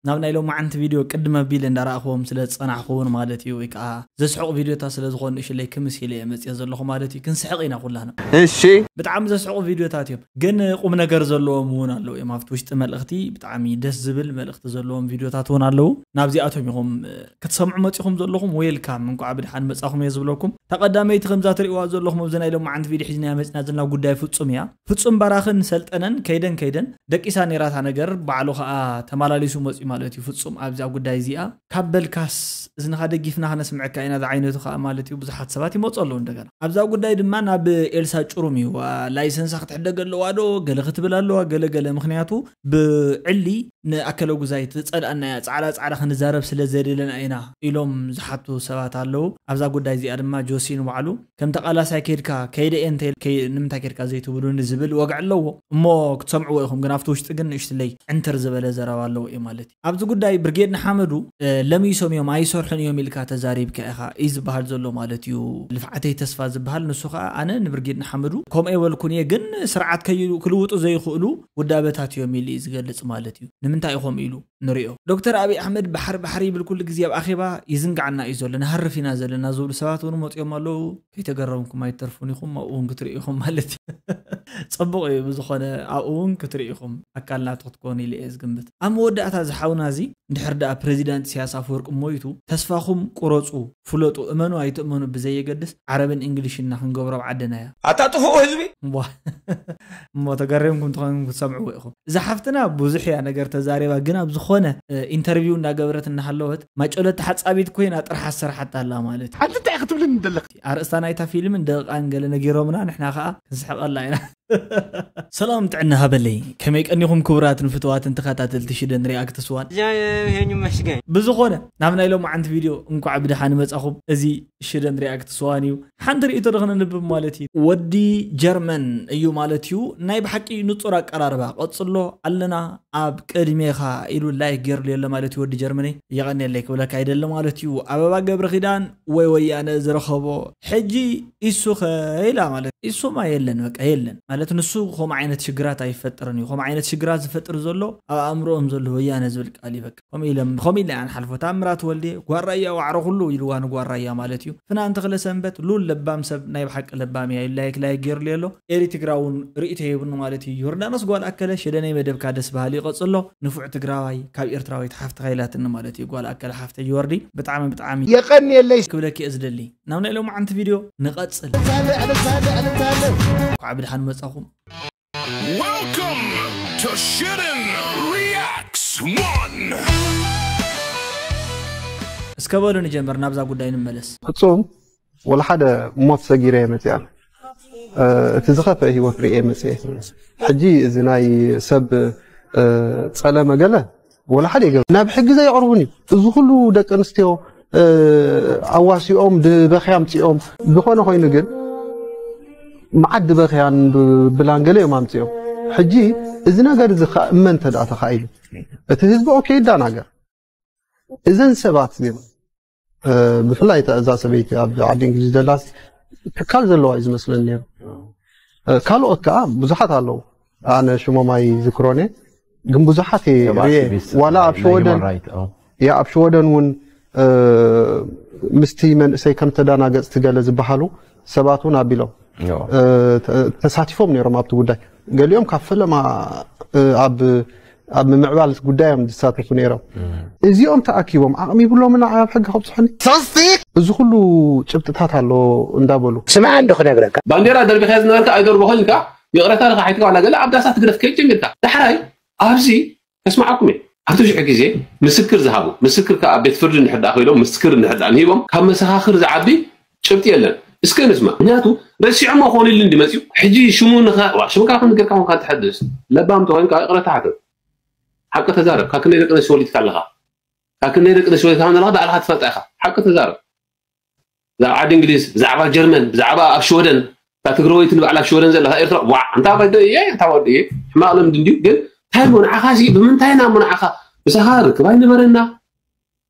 ናብ ናይ ሎማዓንቲ ቪድዮ ቅድም ኣቢለ እንዳረኣኽዎም ስለ ዝጸናሕኹ እውን ማለት እዩ፣ ወይ ከዓ ዘስሕቑ ቪድዮታት ስለ ዝኾኑ እሽለይ ክምስ ኢለ እየ መጽየ ዘለኹ ማለት እዩ። ክንስሕቕ ኢና ኩላና። እሺ ብጣዕሚ ዘስሕቑ ቪድዮታት እዮም፣ ግን ቁም ነገር ዘለዎም እውን ኣለዉ እዮም። ኣብቲ ውሽጢ መልእኽቲ ብጣዕሚ ደስ ዝብል መልእኽቲ ዘለዎም ቪድዮታት እውን ኣለዉ። ናብዚኣቶም ኢኹም ክትሰምዑ መጺኹም ዘለኹም። ዌልካም፣ እንኳዕ ብድሓን መጻኹም እየ ዝብለኩም። ተቐዳመይቲ ከምዛ ትርእዋ ዘለኹም ኣብዚ ናይ ሎማዓንቲ ቪድዮ ሒዝናያ መጺና ዘለና ጉዳይ ፍጹም እያ። ፍጹም ባራኽን ሰልጠነን ከይደን ከይደን ደቂሳ ነይራታ ነገር ባዕሉ ኸኣ ተመላሊሱ መጺኡ ማለት እዩ። ፍጹም ኣብዛ ጉዳይ እዚኣ ካብ በልካስ እዝንኻ ደጊፍና ከነስምዐካ ኢና ዝዓይነቱ ኸኣ ማለት እዩ። ብዙሓት ሰባት ይመጹ ኣለዉ እንደገና ኣብዛ ጉዳይ ድማ ናብ ኤልሳ ጭሩም እዩ። ዋ፣ ላይሰንሳ ክትሕደግ ኣለዋ ዶ ገለ ክትብል ኣለዋ ገለ ገለ። ምኽንያቱ ብዕሊ ንኣከለ ጉዛይ ትጸልኣና እያ፣ ጻዕዳ ጻዕዳ ክንዛረብ ስለ ዘድለና ኢና ኢሎም ዝሓቱ ሰባት ኣለዉ። ኣብዛ ጉዳይ እዚኣ ድማ ጆሲ ንባዕሉ ከም ተቓላሳይ ከይድካ ከይደ እየ እንተ ኢል- ከይ- ንምንታይ ከይድካ ዘይትብሉኒ ዝብል ወግዒ ኣለዎ። እሞ ክትሰምዕዎ ኢኹም፣ ግን ኣብቲ ውሽጢ ግን ንእሽትለይ ዕንትር ዝበለ ዘረባ ኣለዎ እዩ ማለት እዩ። ኣብዚ ጉዳይ ብርጌድ ንሓመዱ እ፣ ለሚሶም እዮም ኣይሰርሑን እዮም ኢልካ ተዛሪብካ ኢኻ እዩ ዝበሃል ዘሎ ማለት እዩ። ልፍዓተይ ተስፋ ዝበሃል ንሱ ከዓ ኣነ ንብርጌድ ንሓመዱ ከምኡ የበልኩን እየ፣ ግን ስርዓት ከይሉ- ክልውጡ ዘይኽእሉ ውዳበታት እዮም ኢሉ እዩ ዝገልጽ ማለት እዩ። ንምንታይ እዩ ከምኡ ኢሉ ንሪኦ። ዶክተር ኣብይ ኣሕመድ ባሕሪ ባሕሪ ይብል ኩሉ ግዜ ኣብ ኣኼባ ይዝንጋዓና እዩ ዘሎ፣ ንሃርፍ ኢና ዘለና ዝብሉ ሰባት እውን መፅኦም ኣለዉ። ከይተገረምኩም ኣይተርፉን ኢኹም፣ ኣብኡ እውን ክትርኢ ኢኹም ማለት እዩ። ፅቡቕ እዩ። ብዝኾነ ኣብኡ እውን ክትርኢ ኢኹም፣ ኣካል ናቱ ክትኮኑ ኢለ እየ ዝግምት። ኣብ መወዳእታ ዝሓውና እዚ እንድሕር ደኣ ፕረዚዳንት ኢሳያስ ኣፈወርቂ ሞይቱ ተስፋኹም ቁረፁ፣ ፍለጡ፣ እመኑ ኣይትእመኑ ብዘየገድስ ዓረብን እንግሊሽን ኢና ክንገብሮ ኣብ ዓድና እያ። ኣታ ጥፉእ ህዝቢ እሞ እሞ ተገሪምኩም ትኾኑ ክትሰምዕዎ ኢኹም። እዛ ሓፍትና ብዙሕ እያ ነገር ተዛሪባ፣ ግን ኣብ ዝኾነ እ፣ ኢንተርቪው እንዳገበረት እናሃለወት ማጨሎት ተሓጻቢት ኮይና ጥራሕ ኣሰራሓታ ኣላ ማለት እዩ። ሓንቲ እንታይ ክትብልኒ ደለኻ? ኣርእስታ ናይታ ፊልምን ደቂቃን ገለ ነጊሮምና ንሕና ከዓ ክንስሕቐላ ኢና። ሰላም ጥዕና ሃበለይ፣ ከመይ ቀኒኹም ክቡራትን ፍትዋትን ተኸታተልቲ ሽደን ሪኣክት ስዋን? ጃ ይሄን ይመስገን። ብዝኾነ ናብ ናይ ሎማዓንቲ ቪድዮ እንኳዕ ብድሓን መጻኹም። እዚ ሽደን ሪኣክት ስዋን እዩ። ሓንቲ ርእይቶ ዶ ክነንብብ ማለት እዩ። ወዲ ጀርመን እዩ ማለት እዩ። ናይ ብሓቂ ንጹር ኣቀራርባ፣ ቀጽሎ ኣለና ኣብ ቅድሜኻ ኢሉ ላይክ ገይርሉ የለ ማለት እዩ። ወዲ ጀርመነይ የቐንየለይ ክብለካ ይደሊ ማለት እዩ። ኣበባ ገብረ ኪዳን ወይ ወያነ ዝረኸቦ ሕጂ ኢሱ ከ ኢላ ማለት ኢሱማ የለን በቃ የለን ማለት ንሱ ከምኡ ዓይነት ሽግራት ኣይፈጥርን እዩ። ከምኡ ዓይነት ሽግራት ዝፈጥር ዘሎ ኣብ ኣእምሮኦም ዘሎ ወያነ ዝብል ቃል እዩ በቃ። ከምኡ ኢሎም- ከምኡ ኢልና ኢና ንሓልፎ። ታምራት ወልዴ ጓል ራያ ዋዕሮ ኩሉ ኢልዋ ንጓል ራያ ማለት እዩ። ፍናን ተኽለ ሰንበት ሉል ለባም ሰብ ናይ ብሓቂ ለባም እያ ኢሉ ላይክ ላይክ ገይሩሉ ኣሎ። ኤሪ ትግራ እውን ርእይቶ ሂቡኒ ማለት እዩ። ዮርዳኖስ ጓል ኣከለ ሸደነይ መደብካ ደስ በሃሊ እዩ ቀጽሎ። ንፉዕ ትግራዋይ ካብ ኤርትራዊት ሓፍትኻ ኢላትኒ ማለት እዩ። ጓል ኣከለ ሓፍተይ ዮርዲ ብጣዕሚ ብጣዕሚ የቐንየለይ። ክብለኪ እየ ዝደሊ። ናብ ናይ ሎማዓንቲ ቪድዮ ንቐጽል። እንኳዕ ብድሓን መጻኹም። Welcome to Shitten Reacts one. እስከ በሉ ንጀምር፣ ናብዛ ጉዳይ ንመለስ። ፍጹም ወላ ሓደ ሞት ሰጊረ እየ መፅኣ። እ፣ እቲ ዝኸፍአ ህይወት ርእየ መፅአ። ሕጂ እዚ ናይ ሰብ እ፣ ፀለመ ገለ ወላ ሓደ ይገብር ናብ ሕጊ ዘየቕርቡን እዩ። እዚ ኩሉ ደቂ ኣንስትዮ እ፣ ኣዋሲኦም ድበኽያ ኣምፅኦም ዝኾነ ኮይኑ ግን መዓት ድበኽያን ብላን ገለ እዮም ኣምፅኦም። ሕጂ እዚ ነገር እዚ ክእመን እንተ ደኣ ተኻኢሉ እቲ ህዝቢ ኦኬ ይዳናገር። እዘን ሰባት እዚኦም እ፣ ብፍላይ እታ እዛ ሰበይቲ ኣብ ዓዲ እንግሊዝ ዘላስ ትካል ዘለዋ እዩ ዝመስለኒ ነይሩ። እ፣ ካልኦት ከዓ ብዙሓት ኣለዉ። ኣነ ሽሞም ኣይዝክሮን እየ፣ ግን ብዙሓት እየ ሰብ ርኤ። ኣክቲቪስት ዋላ ኣብ ናይ ሽወደን ሂውማን ራይት፣ ኦ። ያ ኣብ ሽወደን እውን እ፣ ምስቲ መንእሰይ ከም ተዳናገፅቲ ገለ ዝበሃሉ ሰባት እውን ኣቢሎም ዮ። እ፣ ተ- ተሳቲፎም ነይሮም ኣብቲ ጉዳይ። ገሊኦም ካብ ፈለማ እ፣ ኣብ ኣብ ምምዕባል ጉዳዮም ዝሳተፉ ነይሮም። እዚኦም ተኣኪቦም ዓቕሚ ይብሎምን ንዓይ ኣብ ሕጊ ከብፅሑኒ? እዚ ኩሉ ጭብጥታት ኣሎ እንዳበሉ ስማዕ እንዶ ክነግረካ። ባንዴራ ደርቢኻ ዝነበርካ ኣይደርበኹን ኢልካ ይቕረታ ኢልካ ሓይትካ ዋላ ገለ ኣብ ዳሳ ትግደፍ ከይድ ጀሚርካ። ዳሕራይ ኣብዚ ከስምዓኩም እየ። ኣብቲ ሽዑ ግዜ ምስክር ዝሃቡ፣ ምስክር ከኣ ኣብ ቤት ፍርዲ እንድሕር ደኣ ኮይኖም ምስክር እንድሕር ደኣ ንሂቦም ካብ መሰኻኽር ዝዓቢ ጭብጢ የለን። እስከ ንስማዕ። ምክንያቱ ረሲዖሞ ክኾኑ ኢሉ እንዲ መፅዩ ሕጂ ሽሙ ንኸ ዋ ሽምካ ክንገርካ ኮንካ ትሐድስ ለባም ተኮይንካ ይቕረታ ሓተት። ሓቂ ተዛረብ። ካብ ክንደይ ደቂ ኣንስትዮ ወሊድካ ኣለኻ? ካብ ክንደይ ደቂ ኣንስትዮ ወሊድካ ኣለኻ? ባዕልኻ ትፈልጣ ኢኻ። ሓቂ ተዛረብ። ብዛዕባ ዓዲ እንግሊዝ፣ ብዛዕባ ጀርመን፣ ብዛዕባ ኣብ ሽወደን፣ እታ ትግራወይቲ ንባዕላ ኣብ ሽወደን ዘላ፣ እታ ኤርትራ፣ ዋዕ፣ እንታ ወዲ እየ፣ እንታ ወዲ እየ፣ ሕማቕ ልምዲ እንድዩ፣ ግን እንታይ እሞ ንዓኻ ሲ፣ ብምንታይ ኢና እሞ ንዓኻ? ምሳኻ ርክብ ኣይነበረና፣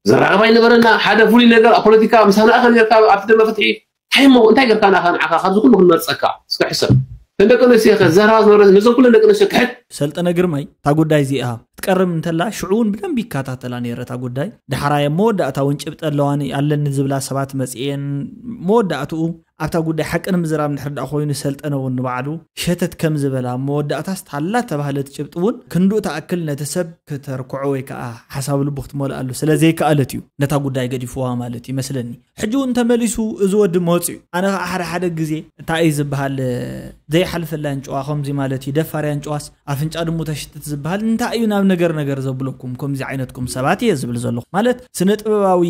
ዘራኽብ ኣይነበረና፣ ሓደ ፍሉይ ነገር ኣብ ፖለቲካ ምሳና ኢኻ ነርካ፣ ኣብቲ ደመ ፍትሒ፣ እንታይ እሞ፣ እንታይ ገርካ ንዓኻ፣ ንዓኻ ካብዚ ኩሉ ክንመርጸካ? እስከ ሕሰብ። እተን ደቂ ኣንስትዮ ከ ዘረባ ዝነበረ፣ ነዞም ኩለን ደቂ ኣንስትዮ ክሕድ፣ ሰልጠነ ግርማይ እታ ጉዳይ እዚኣ ክትቀርብ እንተላ ሽዑ እውን ብደንብ ይከታተላ ነይረ እታ ጉዳይ። ዳሕራይ ኣብ መወዳእታ እውን ጭብጢ ኣለዋኒ ኣለኒ ዝብላ ሰባት መፅኤን መወዳእትኡ ኣብታ ጉዳይ ሓቂ ንምዝራብ እንድሕር ደኣ ኮይኑ ሰልጠነ እውን ንባዕሉ ሸተት ከም ዝበላ መወዳእታስ ታላ ተባህለት ጭብጢ እውን ክንድኡ ተኣክል ነቲ ሰብ ክተርክዖ ወይ ከዓ ሓሳብ ልቡ ክትመልኣሉ ስለ ዘይከኣለት እዩ ነታ ጉዳይ ገዲፍዋ ማለት እዩ መስለኒ። ሕጂ እውን ተመሊሱ እዚ ወዲ መፅኡ። ኣነ ከዓ ሓደ ሓደ ግዜ እንታይ እዩ ዝበሃል ዘይሓልፈላ ኣንጭዋ ከምዚ ማለት እዩ ደፋር ኣንጭዋስ ኣፍንጫ ድሙ ተሽትት ዝበሃል እንታይ እዩ ናብ ነገር ነገር ዘብለኩም ከምዚ ዓይነትኩም ሰባት እየ ዝብል ዘለኹ ማለት ስነ ጥበባዊ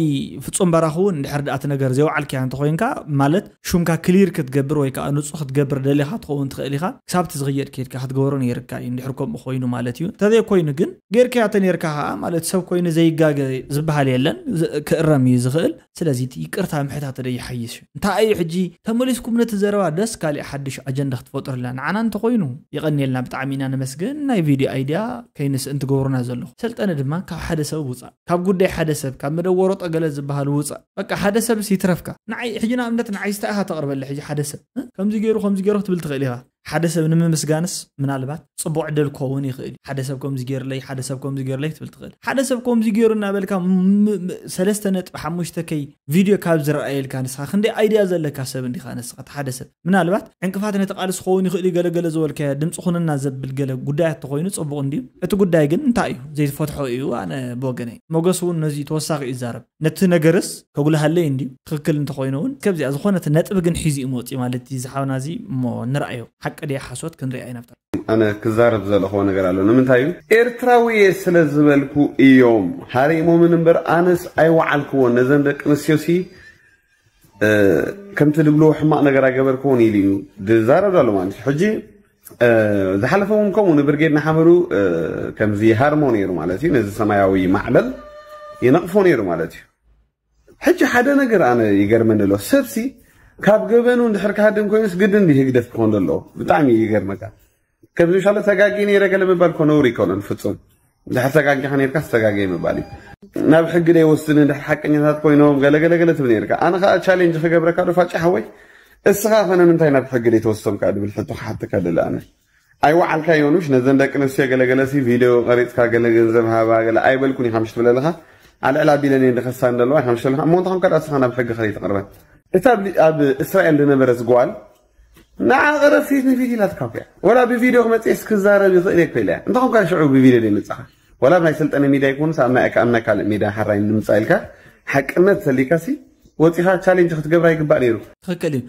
ፍጹም በራኹ እውን እንድሕር ደኣ እቲ ነገር ዘይወዓልክያ እንተኮይንካ ማለት ሹምካ ክሊር ክትገብር ወይ ከዓ ንፁህ ክትገብር ደሊኻ ትኸውን ትኽእል ኢኻ ክሳብ እቲ ዝኽየድ ከይድካ ክትገብሮ ነይርካ እዩ እንድሕር ከምኡ ኮይኑ ማለት እዩ እንተዘይ ኮይኑ ግን ጌርካያ ተነይርካ ከዓ ማለት ሰብ ኮይኑ ዘይጋገ ዝበሃል የለን ክእረም እዩ ዝኽእል ስለዚ ይቅርታ ምሕታት ደ ይሓይሽ እንታይ እዩ ሕጂ ተመሊስኩም ነቲ ዘረባ ደስ ካሊእ ሓድሽ ኣጀንዳ ክትፈጥሩልና ንዓና እንተኮይኑ ይቀኒልና ብጣዕሚ ኢና ነመስግን ናይ ቪድዮ ኣይድያ ከይንስእን ትገብሩና ዘለኹ ሰልጠነ ድማ ካብ ሓደ ሰብ ውፃእ ካብ ጉዳይ ሓደ ሰብ ካብ መደወሮ ጠገለ ዝበሃል ውፃእ በቃ ሓደ ሰብስ ይትረፍካ ንዓይ ሕጂ ንኣብነት ንዓይ ስታይ ኢኻ ተቕርበለ ሕጂ ሓደ ሰብ እ? ከምዚ ገይሩ ከምዚ ገይሩ ክትብል ትኽእል ኢኻ ሓደ ሰብ ንምምስጋንስ ምናልባት ፅቡቅ ዕድል ክኸውን ይኽእል እዩ ሓደ ሰብ ከምዚ ገይርለይ ሓደ ሰብ ከምዚ ገይርለይ ክትብል ትኽእል ሓደ ሰብ ከምዚ ገይሩ እናበልካ ም- ም- ሰለስተ ነጥቢ ሓሙሽተ ከይ ቪድዮ ካብ ዝረኣየልካ ንስኻ ክንደይ ኣይድያ ዘለካ ሰብ እንዲኻ ንስኻ እቲ ሓደ ሰብ ምናልባት ዕንቅፋት ነቲ ቃልሲ ክኸውን ይኽእል እዩ ገለገለ ዝበልካዮ ድምፂ ኩንና ዘብል ገለ ጉዳያት ተኮይኑ ፅቡቅ እንድዩ እቲ ጉዳይ ግን እንታይ እዩ ዘይትፈትሖ እዩ ኣነ ብወገነይ ሞገስ እውን ነዚ ተወሳኺ እዩ ይዛረብ ነቲ ነገርስ ከጉልሃለይ እንድዩ ትኽክል እንተኮይኑ እውን ከብዚኣ ዝኾነት ነጥቢ ግን ሒዙ እዩ መውፅእ ማለት እዩ ዝሓውና እዚ እሞ ንርኣዮ ሓቂ ድያ ሓሶት ክንሪኣ ኢና ብታ ኣነ ክዛረብ ዘለኽዎ ነገር ኣሎ ንምንታይ እዩ ኤርትራዊ እየ ስለ ዝበልኩ እዮም ሃሪሞምን እምበር ኣነስ ኣይወዓልክዎን ነዘን ደቂ ኣንስትዮሲ ከምቲ ድብልዎ ሕማቕ ነገር ኣይገበርክዎን ኢሉ እዩ ዝዛረብ ዘሎ ማለት እዩ ሕጂ ዝሓለፈ እውን ከምኡ ንብርጌድ ንሓመዱ ከምዚ ይሃርሞ ነይሩ ማለት እዩ ነዚ ሰማያዊ ማዕበል ይነቕፎ ነይሩ ማለት እዩ ሕጂ ሓደ ነገር ኣነ ይገርመኒ ኣሎ ሰብሲ ካብ ገበኑ እንድሕር ክሃድም ኮይኑስ ግድን ድዩ ህግደፍ ክኾን ዘለዎ ብጣዕሚ ይገርመካ ከምዚ ሻለ ተጋጊ ነይረ ገለ ምባል ኮ ነውሪ ይኮነን ፍጹም እንድሕር ተጋጊኻ ነይርካ ዝተጋገየ ምባል እዩ ናብ ሕጊ ደይወስድን እንድሕር ሓቀኛታት ኮይኖም ገለገለገለ ትብል ነይርካ ኣነ ከዓ ቻሌንጅ ክገብረካ ዶ ፋጫ ሓወይ እስኻ ኸነ ምንታይ ናብ ሕጊ ደይተወስዶም ከዓ ድብል ሕቶ ክሓተካ ደለ ኣነ ኣይወዓልካዮን ውሽ ነዘን ደቂ ኣንስትዮ ገለገለሲ ቪድዮ ቀሪፅካ ገለ ገንዘብ ሃባ ገለ ኣይበልኩን ኢኻ ምሽ ትብለለኻ ኣልዕላ ቢለኔን ድኸሳ እንደለዋ ኢኻ ምሽ ትብለኻ እሞ እንተኾንካ ደኣ እስኻ ናብ ሕጊ ከደይ ትቕርበን እታ ኣብ እስራኤል ዝነበረት ጓል ንዓ ቀረብ ፊት ንፊት ኢላትካ እኮ እያ ወላ ብቪድዮ ክመፅእስ ክዛረብ ይኽእል እየ እኮ ኢለ እያ እንተኾንካ ሽዑ ብቪድዮ ደይመፅኻ ወላ ኣብ ናይ ስልጠነ ሚድያ ይኩንስ ኣብ ናይ ካልእ ሚድያ ሓራይ ንምፃእ ኢልካ ሓቅነት ተሊካሲ ወፂኻ ቻሌንጅ ክትገብራ ይግባእ ነይሩ ትኽክል እዩ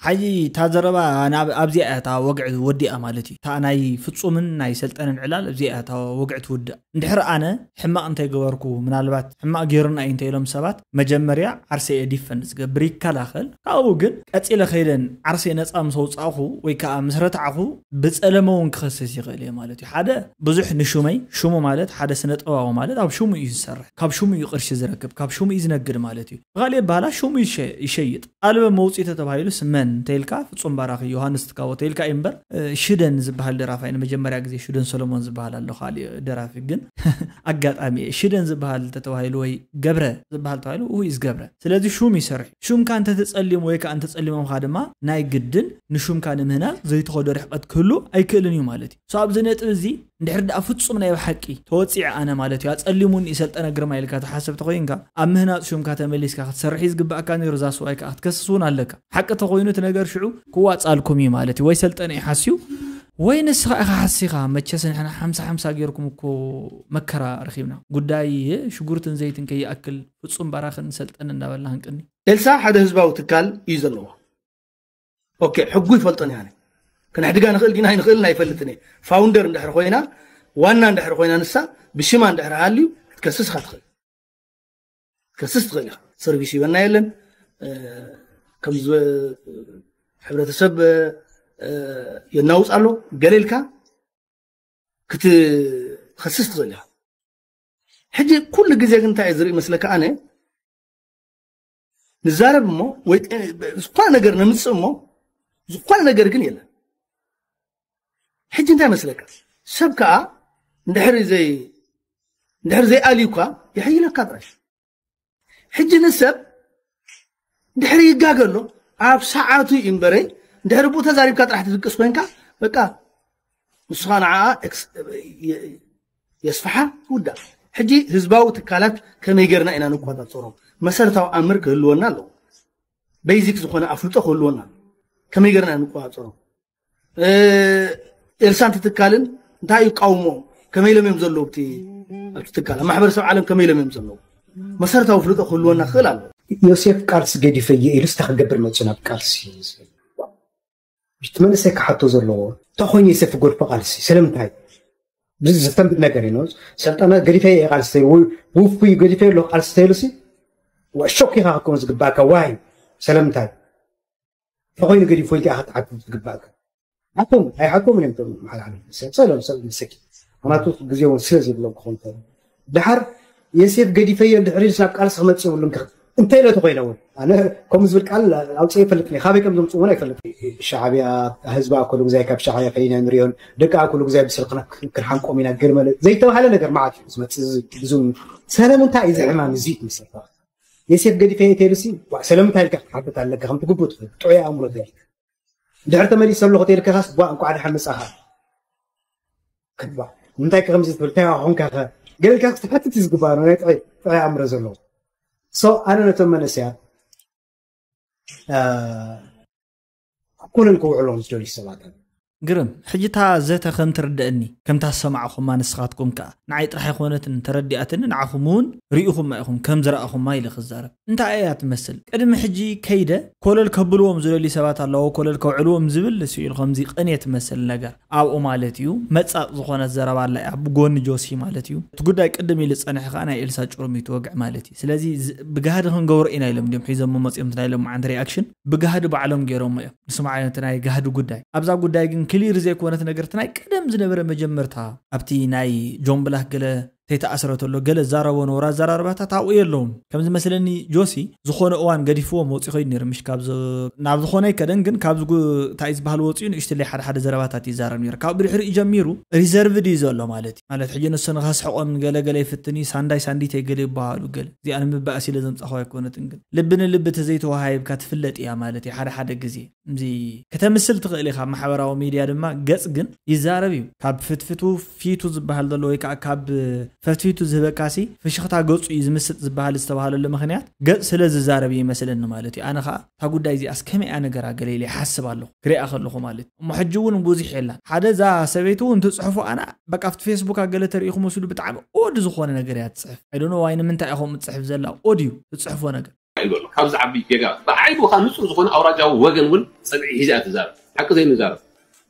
ሓጂ እታ ዘረባ ኣብዚኣ እያ እታ ወግዒ ወዲኣ ማለት እዩ እታ ናይ ፍፁምን ናይ ሰልጠንን ዕላል ኣብዚኣ እያ እታ ወግዒ ትውድእ እንድሕር ኣነ ሕማቕ እንተይገበርኩ ምናልባት ሕማቕ ገይሩና እዩ እንተኢሎም ሰባት መጀመርያ ዓርሰ እየ ዲፈንድ ዝገብር ይከላኸል ካብኡ ግን ቀፂለ ከይደን ዓርሰ ነፃ ምስ ኣውፃእኹ ወይ ከዓ ምስ ረታዕኹ ብፀለመ እውን ክኸስስ ይኽእል እየ ማለት እዩ ሓደ ብዙሕ ንሹመይ ሽሙ ማለት ሓደ ስነ ጥበባዊ ማለት ኣብ ሽሙ እዩ ዝሰርሕ ካብ ሽሙ እዩ ቅርሺ ዝረክብ ካብ ሽሙ እዩ ዝነግድ ማለት እዩ ብካሊእ ኣባህላ ሽሙ ይሸይጥ ኣልበም መውፅኢ ተተባሂሉስ መን እንተኢልካ ፍፁም ባራኺ ዮሃንስ ትካቦ ተኢልካ እዩ እምበር ሽደን ዝበሃል ደራፋይ ንመጀመርያ ግዜ ሽደን ሰሎሞን ዝበሃል ኣሎ ካሊእ ደራፊ ግን ኣጋጣሚ እየ ሽደን ዝበሃል ተተባሂሉ ወይ ገብረ ዝበሃል ተባሂሉ ውይ ዝገብረ ስለዚ ሹም ይሰርሕ ሹምካ እንተተፀሊሙ ወይ ከዓ እንተፀሊሞምካ ድማ ናይ ግድን ንሹምካ ንምህናፅ ዘይትኸዶ ርሕቀት ክህሉ ኣይክእልን እዩ ማለት እዩ ሶ ኣብዚ ነጥቢ እዚ እንድሕር ደኣ ፍጹም ናይ ብሓቂ ተወጺዐ ኣነ ማለት እዩ ኣጸሊሙኒ ሰልጠነ ግርማ ኢልካ ትሓስብ ተኾይንካ ኣብ ምህናጽ ሹምካ ተመሊስካ ክትሰርሕ እዩ ዝግባኣካ ነይሩ እዛ ሰብኣይ ከዓ ክትከስስ እውን ኣለካ ሓቂ ተኾይኑ እቲ ነገር ሽዑ ክዋጻልኩም እዩ ማለት እዩ ወይ ሰልጠነ እዩ ሓስዩ ወይ ንስኻ ኢኻ ሓሲኻ መቸስ ንሕና ሓምሳ ሓምሳ ጌርኩም እኮ መከራ ረኺብና ጉዳይ ሽጉርትን ዘይትን ከይኣክል ፍጹም ባራኽን ሰልጠነ እንዳበልና ክንቅኒ ኤልሳ ሓደ ህዝባዊ ትካል እዩ ዘለዎ ኦኬ ሕጉ ይፈልጦን ያነ ክነሕድጋ ንኽእል ዲና ኣይንኽእልን ኣይፈልጥን እየ ፋውንደር እንድሕር ኮይና ዋና እንድሕር ኮይና ንሳ ብሽማ እንድሕር ሃልዩ ክትከስስ ኢኻ ትኽእል ክትከስስ ትኽእል ኢኻ ሰርቪስ ይበና የለን ከም ህብረተሰብ የናውፅ ኣሎ ገለ ኢልካ ክትኸስስ ትኽእል ኢኻ ሕጂ ኩሉ ግዜ ግን እንታይ ዝርኢ መስለካ ኣነ ንዛረብ እሞ ወይ ዝኾነ ነገር ነምፅእ እሞ ዝኾነ ነገር ግን የለን ሕጂ እንታይ መስለካ ሰብ ከዓ እንድሕር ዘይ እንድሕር ዘይኣልዩካ ይሕይለካ ጥራሽ ሕጂ ንሰብ እንድሕር ይጋገ ኣሎ ኣብ ሰዓቱ እዩ እምበረይ እንድሕር ብኡ ተዛሪብካ ጥራሕ ትድቅስ ኮይንካ በቃ ንስኻ ንዓ የስፍሓ ትውዳእ። ሕጂ ህዝባዊ ትካላት ከመይ ገርና ኢና ንቆጻጸሮም? መሰረታዊ ኣምር ክህልወና ኣለዎ። ቤዚክ ዝኾነ ኣፍልጦ ክህልወና ኣለዎ። ከመይ ገርና ኢና ንቆጻጸሮም? ኤልሳን ትትካልን እንታይ ይቃውሞ? ከመይ ኢሎም እዮም ዘለዉ ኣብቲ ትካል ኣብ ማሕበረሰብ ዓለም ከመይ ኢሎም እዮም ዘለዉ? መሰረታዊ ፍልጦ ክህልወና ክኽእል ኣሎ። ዮሴፍ ቃልሲ ገዲፈ እየ ኢሉ ስታ ክገብር መፁ ናብ ቃልሲ እቲ መንእሰይ ክሓቶ ዘለዎ ተኾይኑ ዮሴፍ ጎድፎ ቃልሲ ስለምንታይ? ብዚ ዘስተንብድ ነገር እዩ። ሰልጠነ ገዲፈ እየ ቃልሲ ተይሉ ውፉይ ገዲፈ ኣሎ ቃልሲ ተይሉ ሲ ሾክ ኢኻ ክከውን ዝግባእካ ዋይ ስለምንታይ ተኾይኑ ገዲፎ ኢልካ ክትሓትት ዝግባእካ ሓቶም ኣይሓቶምን እዮም ቶም ሓላሓለ ሰብ ሰሎም ሰብ ንሰኪ ምክንያቱ ግዜ እውን ስለ ዘይብሎም ክኾን ይኽእል። ድሓር የሴፍ ገዲፈዮ ድሕሪ ናብ ቃልሲ ክመፅእ የብሉን ክኽእል እንታይ ኢለ ተኮይነ እውን ኣነ ከምኡ ዝብል ቃል ኣውፅአ ይፈልጥ ካበይ ከም ዘምፅእ እውን ኣይፈልጥ። ሻዕብያ ህዝቢ ኣኮሉ ግዛይ ካብ ሻዕብያ ፈሊና ንሪኦን ደቂ ኣኮሉ ግዛይ ብስልክና ክንሓንቆም ኢና ግርመለ ዘይተባሃለ ነገር መዓት እዩ ዝመፅእ ብዙም ሰለምንታይ እዩ ዝሕማም እዚ ትምስልካ የሴፍ ገዲፈ የቴልሲ ሰለምንታይ ኢልካ ክትሓትት ኣለካ ከምቲ ግቡእ ትኽእል ጥዑይ ኣእምሮ ተልካ ድሕር ተመሊሰ ኣለኹ ተልካ ካስ ቧ እንኳዕ ድሓን መፃኻ ክትባ እንታይ ከምዚ ትብል እንታይ ኾንካ ኸ ገለልካ ክትሓትት እዩ ዝግባእ ነው ናይ ጥዑይ ኣእምሮ ዘለዎ so ኣነ ነቶም መነስያ ኩለን ክውዕሎም ዝደልዩ ሰባት ኣለ ግርም ሕጂ እታ ዘተ ከም ትርደአኒ ከምታ ዝሰማዕኹማ ንስኻትኩም ከኣ ንዓይ ጥራሕ ኣይኮነትን ተረዲኣትኒ ንዓኹም እውን ርኢኹማ ኢኹም ከም ዝረኣኹማ ኢለ ክዛረብ እንታይ እያ ትመስል ቅድሚ ሕጂ ከይደ ኮለል ከብልዎም ዝደልዩ ሰባት ኣለዉ ኮለል ከውዕልዎም ዝብል ስኢሉ ከምዚ ቅኔ ትመስል ነገር ኣብኡ ማለት እዩ መጻቕ ዝኾነት ዘረባ ኣላ እያ ብጎኒ ጆሲ ማለት እዩ እቲ ጉዳይ ቅድም ኢሉ ዝጸንሐ ከኣ ናይ ኤልሳ ጭሩም እዩ ትወግዕ ማለት እዩ ስለዚ ብጋህዲ ክንገብሮ ኢና ኢሎም ድዮም ሒዞሞ መጺኦም ናይ ሎማዓንቲ ሪኣክሽን ብጋህዲ ባዕሎም ገይሮሞ እዮም ንስማዓዮ እቲ ናይ ጋህዲ ጉዳይ ኣብዛ ጉዳይ ግን ክሊር ዘይኮነት ነገር እቲ ናይ ቀደም ዝነበረ መጀመርታ ኣብቲ ናይ ጆን ብላክ ገለ ተይተኣስረ ተሎ ገለ ዛረቦ ነውራ ኣዘራርባታት ኣብኡ የለውን ከም ዝመስለኒ ጆሲ ዝኾነ እዋን ገዲፍዎ መውፂ ኮይኑ ነይሩ ምሽ ካብ ናብ ዝኾነ ኣይከደን ግን ካብዚ እንታይ ዝበሃል ወፂኡ ንእሽትለይ ሓደ ሓደ ዘረባታት ይዛረብ ነይሩ ካብ ብድሕሪኡ ጀሚሩ ሪዘርቭድ እዩ ዘሎ ማለት እዩ ማለት ሕጂ ንሱ ንኸስሕቆም ገለ ገለ ይፍትን እዩ ሳንዳይ ሳንዲተይ ገለ ይበሃሉ ገለ እዚኣ ንምባእስ ኢለ ዘምፃኹ ኣይኮነትን ግን ልቢ ንልቢ ተዘይተወሃሂብካ ትፍለጥ እያ ማለት እዩ ሓደ ሓደ ግዜ እዚ ከተምስል ትኽእል ኢኻ ማሕበራዊ ሚድያ ድማ ገጽ ግን ይዛረብ እዩ ካብ ፍትፍቱ ፊቱ ዝበሃል ዘሎ ወይ ከዓ ካብ ፈትፊቱ ዝህበካሲ ፍሽኽታ ገጹ እዩ ዝምስጥ ዝበሃል ዝተባሃለሉ ምኽንያት ገጽ ስለ ዝዛረብ እዩ ይመስለኒ ማለት እዩ ኣነ ከዓ እታ ጉዳይ እዚኣስ ከመይ እያ ነገራ ገለ ኢለ ይሓስብ ኣለኹ ክሪኣ ከለኹ ማለት እዩ እሞ ሕጂ እውን ብዙሕ የላን ሓደ እዛ ሰበይቲ እውን ትፅሕፎ ኣና በቃ ኣብቲ ፌስቡክ ገለ ተሪኢኹ መስሉ ብጣዕሚ ኦድ ዝኾነ ነገር እያ ትፅሕፍ ኣይዶኖ ዋይ ንምንታይ እያ ከምኡ ትፅሕፍ ዘላ ኦድ እዩ ትፅሕፎ ነገር ይበሎ ካብዚ ዓቢ ጌጋ ብዓይቡ ካብ ንጹር ዝኾነ ኣውራጃዊ ወገን እውን ጸግዒ ሒዛ እያ ትዛረብ ሓቂ ዘይንዛረብ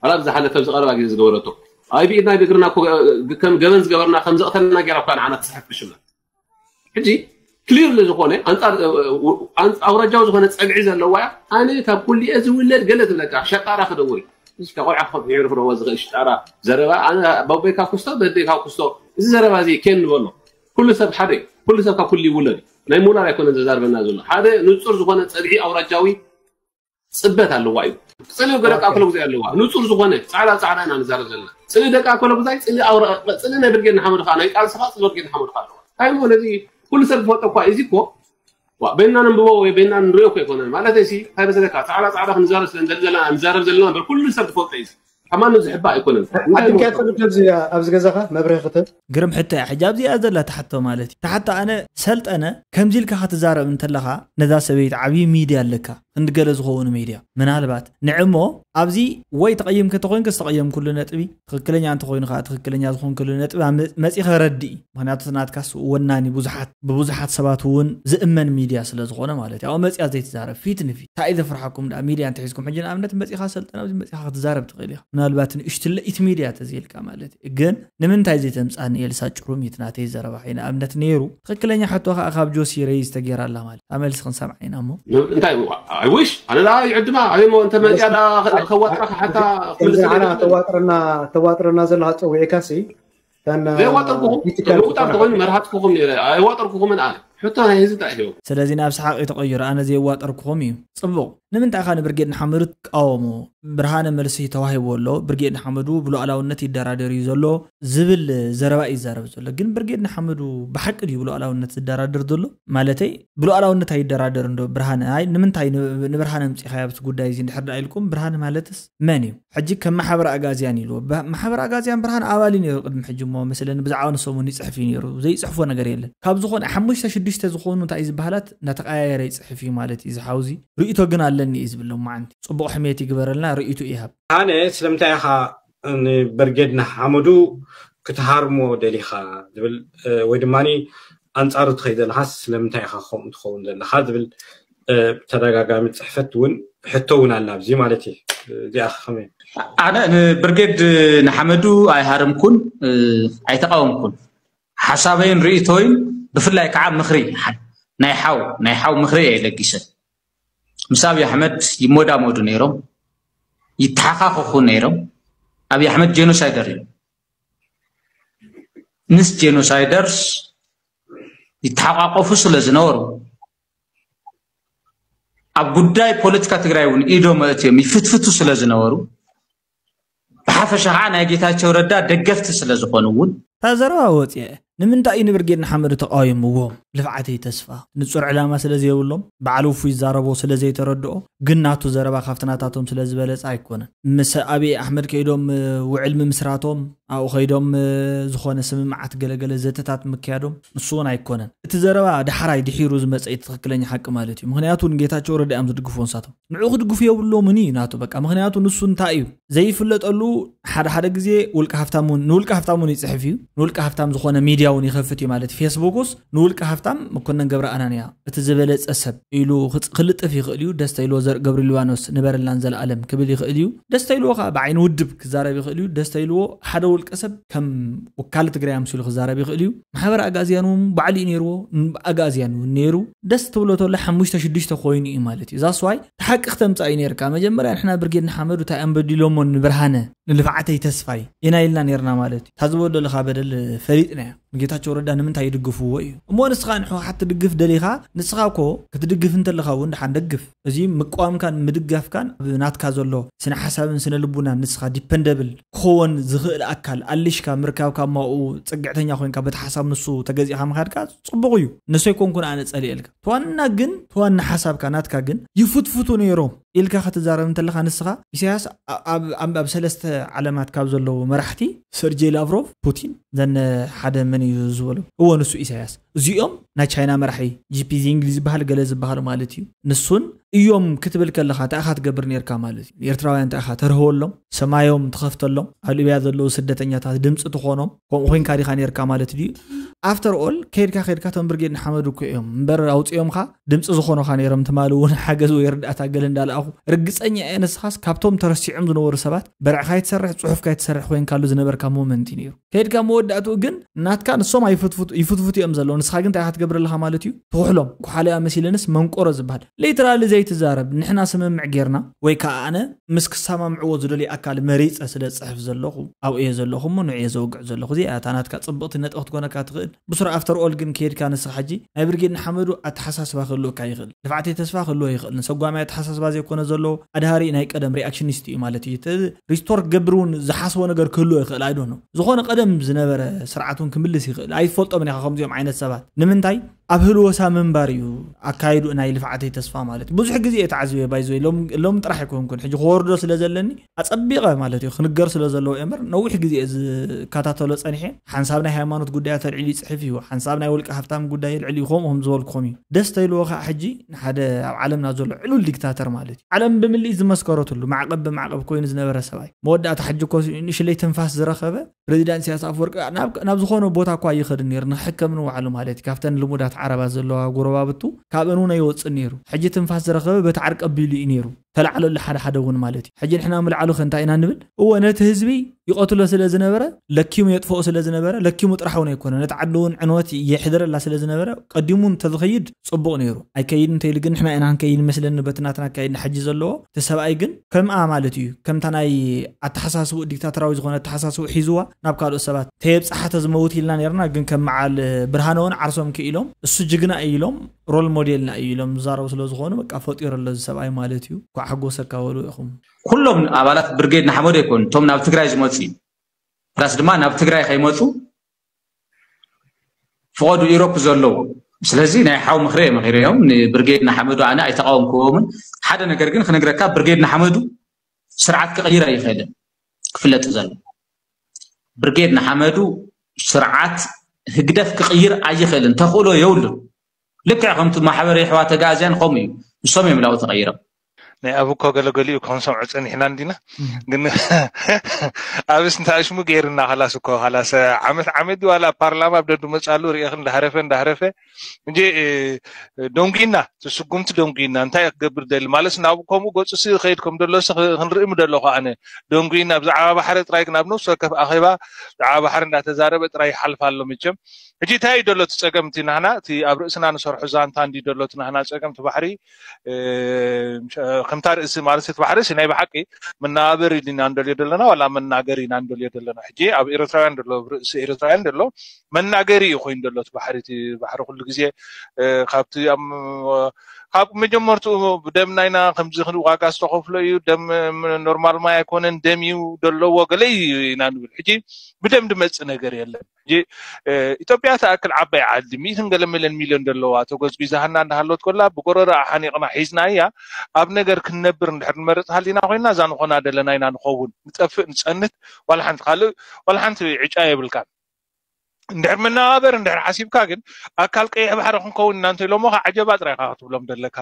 ኣላ ብዝሓለፈ ኣብዚ ቀረባ ግዜ ዝገበረቶ ኣይብኢድና ብእግርና ከም ገበን ዝገበርና ከም ዘቕተልና ገይራ እኳ ንዓና ትጽሕፍ ብሽምና ሕጂ ክሊርሊ ዝኾነ ኣውራጃዊ ዝኾነ ጸግዒ ዘለዋ እያ ኣነ ካብ ኩሊኤ ዝውለድ ገለ ትብለካ ሸጣራ ክደውር እዩ ካብ ቆልዓ ክፈት ይዕርፍ ረዋ ዝኽእል ሽጣራ ዘረባ ኣነ ኣቦይ ካብ ክስቶ በደይ ካብ ክስቶ እዚ ዘረባ እዚ ኬን ንበሎ ኩሉ ሰብ ሓደ ኩሉ ሰብ ካብ ኩሉ ይውለድ እዩ ናይ ምውላድ ኣይኮነን ዘዛርበና ዘሎ ሓደ ንጹር ዝኾነ ጸብሒ ኣውራጃዊ ጽበት ኣለዋ እዩ ጽልኢ ገለ ኣኮሎ ግዜ ኣለዋ ንጹር ዝኾነ ጻዕዳ ጻዕዳ ኢና ንዛረብ ዘለና ጽልኢ ደቂ ኣኮሎ ግዛይ ጽልኢ ኣውራ ጽልኢ ናይ ብርጌድ ንሓመድ ኸዓ ናይ ቃልሲ ኸዓ ጽልኢ ብርጌድ ንሓመድ ኸዓ ኣለዋ እንታይ እሞ ነዚ ኩሉ ሰብ ዝፈልጦ እኳ እዚ እኮ ዋ በይንና ነንብቦ ወይ በይንና ንሪኦ እኮ ኣይኮነን ማለት ሲ እንታይ በዘለካ ጻዕዳ ጻዕዳ ክንዛረብ ስለ ንደሊ ዘለና ንዛረብ ዘለና እምበር ኩሉ ሰብ ዝፈልጦ እዩ ከማኑ ዝሕባእ ኣይኮነን ኣድምካ ትፈልጥ ኣብዚ ኣብዚ ገዛኻ መብርሂ ክትህብ ግርም ሕቶ እያ ሕጂ ኣብዚኣ ዘላ ትሓቶ ማለት እዩ ትሓቶ ኣነ ሰልጠነ ከምዚ ኢልካ ክትዛረብ እንተለኻ ነዛ ሰበይቲ ዓብዪ ሚድያ ኣለካ ክንዲ ገለ ዝኸውን ሚድያ ምናልባት ንዕሞ ኣብዚ ወይ ተቐይምኪ ተኾይንኪ ዝተቐየምኩሉ ነጥቢ ትኽክለኛ እንተኾይኑ ከዓ ትኽክለኛ ዝኾንክሉ ነጥቢ መፂ ከረድእ ምክንያቱ ናትካስ ወናኒ ብዙሓት ብብዙሓት ሰባት እውን ዝእመን ሚድያ ስለ ዝኾነ ማለት እዩ ኣብ መፅያ ዘይትዛረብ ፊት ንፊት እንታይ እዩ ዘፍርሓኩም ዳ ሚድያ እንተሒዝኩም ሕጂ ንኣብነት መፂኻ ሰልጠና ኣብዚ መፂኻ ክትዛረብ ትኽእል ኢኻ ምናልባት ንእሽትለኢት ሚድያ ተዘይልካ ማለት እዩ ግን ንምንታይ ዘይተምፃኒ ኤልሳ ጭሩሚት ናተይ ዘረባ እዩ ንኣብነት ነይሩ ትኽክለኛ ሕቶ ከዓ ካብ ጆሲ ረይዝ ተገይራ ኣላ ማለት ኣብ መልሲ ክንሰምዓ ኢና እሞ እንታይ I wish ኣነ ዳ ይዕድማ ኣበይ ሞ እንተ መፅያ ዳ ከዋጥራ ሓታ ክምልስ ተዋጥረና ዘለካ ፀዊዕካ ሲ ዘየዋጠርኩኹም ምውጣር ተኮይኑ መርሃፅኩኹም ነረ ኣይዋጠርኩኹምን ኣነ ሕቶ ናይ ህዝቢ እንታይ እዩ? ስለዚ ናብ ሰሓቕ እዩ ተቐይሩ። ኣነ ዘየዋጠርኩኹም እዩ። ጽቡቕ። ንምንታይ ኢኻ ንብርጌድ ንሓመዱ ትቃወሞ? ብርሃነ መልሲ ተዋሂብዎ ኣሎ። ብርጌድ ንሓመዱ ብሉዓላውነት ይደራደር እዩ ዘሎ ዝብል ዘረባ እዩ ይዛረብ ዘሎ። ግን ብርጌድ ንሓመዱ ብሓቂ ድዩ ብሉዓላውነት ዝደራደር ዘሎ? ማለተይ ብሉዓላውነት ኣይደራደር እንዶ ብርሃነ። ኣይ ንምንታይ ን- ንብርሃነ ምጺኻዮ ኣብዚ ጉዳይ እዚ እንድሕር ደኣ ኢልኩም፣ ብርሃነ ማለትስ መን እዩ? ሕጂ ከም ማሕበር ኣጋዝያን ኢልዎ። ባ- ማሕበር ኣጋዝያን ብርሃነ ኣባል እዩ ነይሩ ቅድሚ ሕጂ እሞ መስለኒ ብዛዕባ ንሶም እውን ይጽሕፍ እዩ ነይሩ። ዘይጽሕፎ ነገር የለን። ካብ ዝኾነ ሓሙሽተ ሽዱሽተ ዝኾኑ እንታይ እዩ ዝበሃላት እናተቀያየረ ይጽሕፍ እዩ ማለት እዩ። ዝሓውዚ ርእይቶ ግን ኣለኒ እዩ ዝብል ሎማዓንቲ። ጽቡቕ ሕሜት ይግበረልና፣ ርእይቶ ይሃብ። ኣነ ስለምንታይ ኢኻ ንብርጌድ ንሓመዱ ክትሃርሞ ደሊኻ ዝብል እ፣ ወይ ድማ ኣንጻሩ ትኸይድ ዘለኻ ስለምንታይ ኢኻ ከምኡ ትኸውን ዘለኻ ዝብል እ፣ ተደጋጋሚ ጽሕፈት እውን ሕቶ እውን ኣላ ኣብዚ ማለት እዩ። እዚኣ ከመይ? ኣነ ንብርጌድ ንሓመዱ ኣይሃረምኩን፣ እ፣ ኣይተቃወምኩን። ሓሳበይን ርእይቶይን ብፍላይ ከዓ ምኽሪ፣ ናይ ሓው ናይ ሓው ምኽሪ እየ ለጊሰ። ምስ ኣብይ ኣሕመድ ይሞዳሞዱ ነይሮም፣ ይተሓኻኸኹ ነይሮም። ኣብይ ኣሕመድ ጄኖሳይደር እዩ። ምስ ጄኖሳይደርስ ይተሓቋቆፉ ስለ ዝነበሩ፣ ኣብ ጉዳይ ፖለቲካ ትግራይ እውን ኢዶም ኣእትዮም ይፍትፍቱ ስለ ዝነበሩ፣ ብሓፈሻ ከዓ ናይ ጌታቸው ረዳ ደገፍቲ ስለ ዝኾኑ እውን፣ እታ ዘረባ ወፅአ። ንምንታይ እዩ ንብርጌድ ንሓመዱ ተቃዊምዎም? ልፍዓተይ ተስፋ ንፁር ዕላማ ስለ ዘይብሎም፣ በዓል ውፉይ ይዛረቦ ስለ ዘይተረድኦ፣ ግን ናቱ ዘረባ ካብቲ ናታቶም ስለ ዝበለፀ ኣይኮነን። ምስ ኣብይ ኣሕመድ ከይዶም እ፣ ውዕል ምምስራቶም፣ ኣብኡ ከይዶም እ፣ ዝኾነ ስምምዓት ገለገለ ዘተታት ምክያዶም ንሱ እውን ኣይኮነን። እቲ ዘረባ ዳሕራይ ድሒሩ ዝመፀ እዩ ትኽክለኛ ሓቂ ማለት እዩ። ምክንያቱ ንጌታቸው ረዳ እዮም ዝድግፍዎ ንሳቶም። ንዑ ክድግፉ የብሎምን እዩ ናቱ በቃ። ምክንያቱ ንሱ እንታይ እዩ ዘይፍለጠሉ፣ ሓደ ሓደ ግዜ ውልቀ ሃፍታም እውን ንውልቀ ሃፍታም እውን ይፅሕፍ እዩ። ንውልቀ ሃፍታም ዝኾነ ሚድያ እውን ይኸፍት እዩ ማለት እዩ። ፌስቡክስ ንውልቀ ሃፍታም መኮነን ገብረ ኣናንያ እቲ ዝበለፀ ሰብ ኢሉ ክፅ- ክልጥፍ ይኽእል እዩ። ደስታ ኢልዎ ዘር ገብሩ ሊባኖስ ንበረላን ዘለኣለም ክብል ይኽእል እዩ። ደስታ ኢልዎ ከዓ ብዓይኒ ውድብ ክዛረብ ይኽእል እዩ። ደስታ ኢልዎ ሓደ ውልቀ ሰብ ከም ወካል ትግራይ ኣምሲሉ ክዛረብ ይኽእል እዩ። ማሕበር ኣጋዝያን እውን ባዕሉ እዩ ነይርዎ። ን- ኣጋዝያን እውን ነይሩ። ደስ ትብሎ ተሎ ሓሙሽተ ሽዱሽተ ኮይኑ እዩ ማለት እዩ። ዛስዋይ ሓቂ ክተምፃእ እዩ ነርካ። መጀመርያ ንሕና ብርጌድ ንሓመዱ እንታይ እዮም በዲሎሞ ንብርሃነ ንልፍዓተይ ተስፋይ ኢና ኢልና ነርና ማለት እዩ። እታ ዝበደልኻ በደል ፈሊጥናዮ። ንጌታቸው ረዳ ንምንታይ ይድግፍዎ እዩ እሞ ንስኻ ንሕወሓት ትድግፍ ደሊኻ? ንስኻ እኮ ክትድግፍ እንተለኻ እውን ደሓን ደግፍ። እዚ ምቅዋምካን ምድጋፍካን ኣብ ናትካ ዘሎ ስነ ሓሳብን ስነ ልቡናን ንስኻ ዲፐንደብል ክኸውን ዝኽእል ኣካል ኣሊሽካ ምርካብካ ማኡ ፅግዕተኛ ኮይንካ በቲ ሓሳብ ንሱ ተገዚእካ ምኻድካ ፅቡቕ እዩ። ንሱ ኣይኮንኩን ኣነ ፀሊኤልካ። ተዋና ግን ተዋና ሓሳብካ ናትካ ግን ይፉትፉቱ ነይሮም ኢልካ ክትዛረብ እንተለኻ ንስኻ ኢሳያስ ኣብ- ኣብ ኣብ ሰለስተ ዓለማት ካብ ዘለዉ መራሕቲ ሰርጀይ ላቭሮቭ ፑቲን ዘነ ሓደ መን እዩ ዝበሎ እዎ ንሱ ኢሳያስ እዚኦም ናይ ቻይና መራሒ ጂፒ ዚንግ ዝበሃል ገለ ዝበሃል ማለት እዩ ንሱን እዮም ክትብል ከለኻ እንታይ ኢኻ ትገብር ነርካ ማለት እዩ ኤርትራውያን እንታይ ኢኻ ተርህወሎም ሰማዮም ትኸፍተሎም ኣብ ሊብያ ዘለዉ ስደተኛታት ድምፂ ትኾኖም ከምኡ ኮይንካ ዲኻ ነርካ ማለት ድዩ after all ከይድካ ከይድካ ቶም ብርጌድ ንሓመዱ እኮ እዮም እምበር ኣውፅኦምኻ ድምፂ ዝኾኑኻ ነይሮም ትማሊ እውን ሓገዝ ወይ ርዳእታ ገለ እንዳለኣኹ ርግፀኛ እየ ንስኻስ ካብቶም ተረሲዖም ዝነበሩ ሰባት በርዕኻ ይትሰርሕ ፅሑፍካ ይትሰርሕ ኮይንካሉ ዝነበርካ ሞመንት እዩ ነይሩ ከይድካ መወዳእትኡ ግን ናትካ ንሶም ኣይፍትፍት ይፍትፍት እዮም ዘለዉ ንስኻ ግን እንታይ ኢኻ ትገብር ኣለኻ ማለት እዩ ትኩሕሎም ኩሓለያ መሲለንስ መንቆሮ ዝበሃል ሌትራሊ ዘይትዛረብ ንሕና ስምምዕ ጌርና ወይ ከዓ ኣነ ምስ ክሰማምዕዎ ዝደልዩ ኣካል መሪፀ ስለ ዝፅሕፍ ዘለኹ ኣብኡ እየ ዘለኹ እሞ ንዑ እየ ዘውግዕ ዘለኹ እዚኣ እያ እታ ናትካ ፅብቕቲ ነጥቢ ክትኮነካ ትኽእል ብስሩ after all ግን ከይድካ ንስኻ ሕጂ ናይ ብርጌድ ንሓመዱ ኣተሓሳስባ ክህልወካ ይኽእል ልፍዓተይ ተስፋ ክህልዎ ይኽእል ንሰጓማይ ኣተሓሳስባ ዘይኮነ ዘለዎ ኣድሃሪ ናይ ቀደም ሪኣክሽኒስት እዩ ማለት እዩ እቲ ሪስቶር ክገብር እውን ዝሓስቦ ነገር ክህልዎ ይኽእል ኣይዶ ነው ዝኾነ ቀደም ዝነበረ ስርዓት እውን ክምልስ ይኽእል ኣይትፈልጦምን ኢኻ ከምዚኦም ዓይነት ሰባት ንምንታይ ኣብ ህልወሳ ምንባር እዩ ኣካይዱ ናይ ልፍዓተይ ተስፋ ማለት እዩ ብዙሕ ግዜ እየ ተዓዚበ ባይዞ ሎም ጥራሕ ኣይኮንኩን ሕጂ ክወርዶ ስለ ዘለኒ ኣጸቢቐ ማለት እዩ ክንገር ስለ ዘለዎ እየ እምበር ነዊሕ ግዜ እየ ዝከታተሎ ጸኒሐ ሓንሳብ ናይ ሃይማኖት ጉዳያት ኣልዒሉ ይጽሕፍ እዩ ሓንሳብ ናይ ውልቀ ሃፍታም ጉዳይ ኣልዕል እዩ ከምኡ ከም ዝበልኩኹም እዩ ደስ ተይልዎ ከዓ ሕጂ ንሓደ ኣብ ዓለምና ዘሎ ዕሉል ዲክታተር ማለት እዩ ዓለም ብምልእ ዝመስከረትሉ ማዕቐብ ብማዕቐብ ኮይኑ ዝነበረ ሰብኣይ መወዳእታ ሕጂ እኮ ንእሽለይ ትንፋስ ዝረኸበ ፕሬዚዳንት ኢሳያስ ኣፈወርቂ ናብ ዝኾነ ቦታ እኳ ይኸድ ነይሩ ንክሕከም ንባዕሉ ማለት እዩ ካብተን ልሙዳት ዓረባት ዘለዋ ጎረባብቱ ካብአን እውን ኣይወፅእ ነይሩ ሕጂ ትንፋስ ዝረኸበ በቲ ዓርቂ ኣቢሉ እዩ ነይሩ ተላዕለሉ ሓደ ሓደ እውን ማለት እዩ። ሕጂ ንሕና ምልዓሉ ከ እንታይ ኢና ንብል? እወ፣ ነቲ ህዝቢ ይቐትሎ ስለ ዝነበረ፣ ለኪሙ የጥፍኦ ስለ ዝነበረ፣ ለኪሙ ጥራሕ እውን ኣይኮነ፣ ነቲ ዓዲ እውን ዕንወት የሕድረላ ስለ ዝነበረ፣ ቀዲሙ እንተዝኸይድ ጽቡቕ ነይሩ። ኣይከይድ እንተኢሉ ግን ንሕና ኢና ክንከይድ መስለኒ በቲ ናትና ኣካይድና ሕጂ ዘለዎ። እቲ ሰብኣይ ግን ከምኣ ማለት እዩ፣ ከምታ ናይ ኣተሓሳስቡ ዲክታተራዊ ዝኾነ ኣተሓሳስቡ ሒዝዋ ናብ ካልኦት ሰባት ተየብጽሓ ተዝመውት ኢልና ነርና። ግን ከም መዓል ብርሃነ እውን ዓርሶም ክኢሎም እሱ ጅግና እዩ ኢሎም ሮል ሞዴልና እዩ ኢሎም ዝዛረቡ ስለ ዝኾኑ በቃ ፈጢሩ ኣሎ እዚ ሰብኣይ ማለት እዩ። ኳዕ ሓጎሰካ በሉ ኢኹም። ኩሎም ኣባላት ብርጌድ ንሓመዱ ኣይኮኑ እቶም ናብ ትግራይ ዝመፁ እዩ። ፕላስ ድማ ናብ ትግራይ ከይመፁ ፍቐዱ ኢሮፕ ዘለዉ። ስለዚ ናይ ሓው ምኽሪ እዮም መኺረዮም ንብርጌድ ንሓመዱ ኣነ ኣይተቃወምክዎምን። ሓደ ነገር ግን ክነግረካ፣ ብርጌድ ንሓመዱ ስርዓት ክቕይር ኣይኽእልን። ክፍለጥ ዘሎ ብርጌድ ንሓመዱ ስርዓት ህግደፍ ክቕይር ኣይኽእልን፣ ተኽእሎ የብሉን። ልክዕ ከምቲ ማሕበር የሕዋት ኣጋዝያን ከምኡ እዩ። ንሶም እዮም ላው ተቐይሮም። ናይ ኣብ እኮ ገለገሊኡ ክንሰምዖ ጸኒሕና እንዲና። ግን ኣብስ እንታይ ሽሙ ገይርና፣ ኸላስ እኮ ኸላስ። ዓመት ዓመት ዋላ ፓርላማ ኣብ ደዱ መጻሉ ርእኽን እንዳህረፈ እንዳህረፈ እንጂ ደንጉይና፣ ስጉምቲ ደንጉይና። እንታይ ክገብር ደሊ ማለት ናብ ከምኡ ገጹ ሲ ኸይድ ከም ደሎ ሲ ክንርኢ ምደለኹ ኣነ። ደንጉይና ብዛዕባ ባሕሪ ጥራይ ግን ኣብ ነፍሲ ወከፍ ኣኼባ ብዛዕባ ባሕሪ እንዳተዛረበ ጥራይ ይሓልፍ ኣሎ። መቸም ሕጂ እንታይ እዩ ደሎ እቲ ጸገም? እቲ ናህና እቲ ኣብ ርእስና ንሰርሑ ዛንታ እንዲ ደሎ እቲ ናህና ጸገም እቲ ባሕሪ ከምታ ርእሲ ማለት እቲ ባሕሪ ሲ ናይ ብሓቂ መናበሪ ዲና እንደልዮ ደለና ዋላ መናገሪ ኢና እንደልዮ ደለና? ሕጂ ኣብ ኤርትራውያን ደሎ፣ ኣብ ርእሲ ኤርትራውያን ደሎ መናገሪ እዩ ኮይኑ ደሎ እቲ ባሕሪ። እቲ ባሕሪ ኩሉ ግዜ ካብቲ ካብ መጀመርትኡ ብደም ናይና ከምዚ ዋጋ ዝተኸፍሎ እዩ። ደም ኖርማል ማይ ኣይኮነን፣ ደም እዩ ደለዎ ገለ እዩ ኢና ንብል። ሕጂ ብደም ድመጽእ ነገር የለን። ሕጂ ኢትዮጵያ ተኣክል ዓባይ ዓዲ ሚእትን ገለ ሚልዮን ሚልዮን ደለዋ ተጎዝጒዛ ሃና እንዳሃለት ኮላ ብጎረሮ ሓኒቕና ሒዝና እያ። ኣብ ነገር ክንነብር እንድሕር ንመርጽ ሃሊና ኮይና እዛ ንኾና ደለና ኢና ንኸውን። ንጠፍእ ንጸንት ዋላ ሓንቲ ካልእ ዋላ ሓንቲ ዕጫ የብልካን። እንድሕር መናባበር እንድሕር ሓሲብካ ግን ኣካል ቀይሕ ባሕሪ ክንከውን ኢና እንተ ኢሎሞ ዓጀባ ጥራይካ ክትብሎም ደለካ፣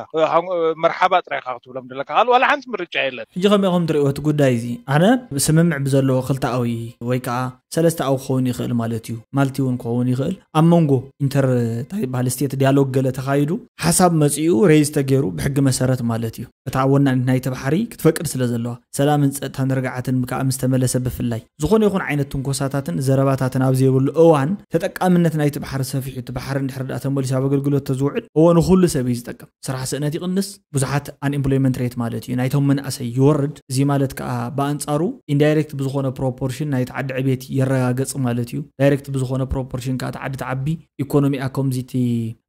መርሓባ ጥራይካ ክትብሎም ደለካ። ካልእ ዋላ ሓንቲ ምርጫ የለን። ሕጂ ከመይ ኢኹም ትርእይዎ እቲ ጉዳይ እዚ? ኣነ ስምምዕ ብዘለዎ ክልተኣዊ ወይ ከዓ ሰለስተኣዊ ክኸውን ይኽእል ማለት እዩ። ማልቲ እውን ክኸውን ይኽእል። ኣብ መንጎ ኢንተር እንታይ ይበሃል ስቴት ዲያሎግ ገለ ተኻይዱ ሓሳብ መፂኡ ሬይዝ ተገይሩ ብሕጊ መሰረት ማለት እዩ። እታ ወናኒት ናይቲ ባሕሪ ክትፈቅድ ስለ ዘለዋ ሰላምን ጸጥታን ርግዓትን ከዓ ምስ ተመለሰ ብፍላይ ዝኾነ ይኹን ዓይነት ትንኮሳታትን ዘረባታትን ኣብ ዘይብሉ እዋን ተጠቃምነት ናይቲ ባሕሪ ሰፊሑ እቲ ባሕሪ እንድሕር ደኣ ተመሊሱ ኣብ ኣገልግሎት ተዝውዕል እወ ንኹሉ ሰብ እዩ ዝጠቅም። ስራሕ ስእነት ይቕንስ፣ ብዙሓት ኣንኤምፕሎይመንት ሬት ማለት እዩ ናይቶም መናእሰይ ይወርድ። እዚ ማለት ከዓ ብኣንጻሩ ኢንዳይሬክት ብዝኾነ ፕሮፖርሽን ናይቲ ዓዲ ዕቤት የረጋገጽ ማለት እዩ። ዳይሬክት ብዝኾነ ፕሮፖርሽን ከዓ እቲ ዓዲ ትዓቢ፣ ኢኮኖሚኣ ከምዚ እቲ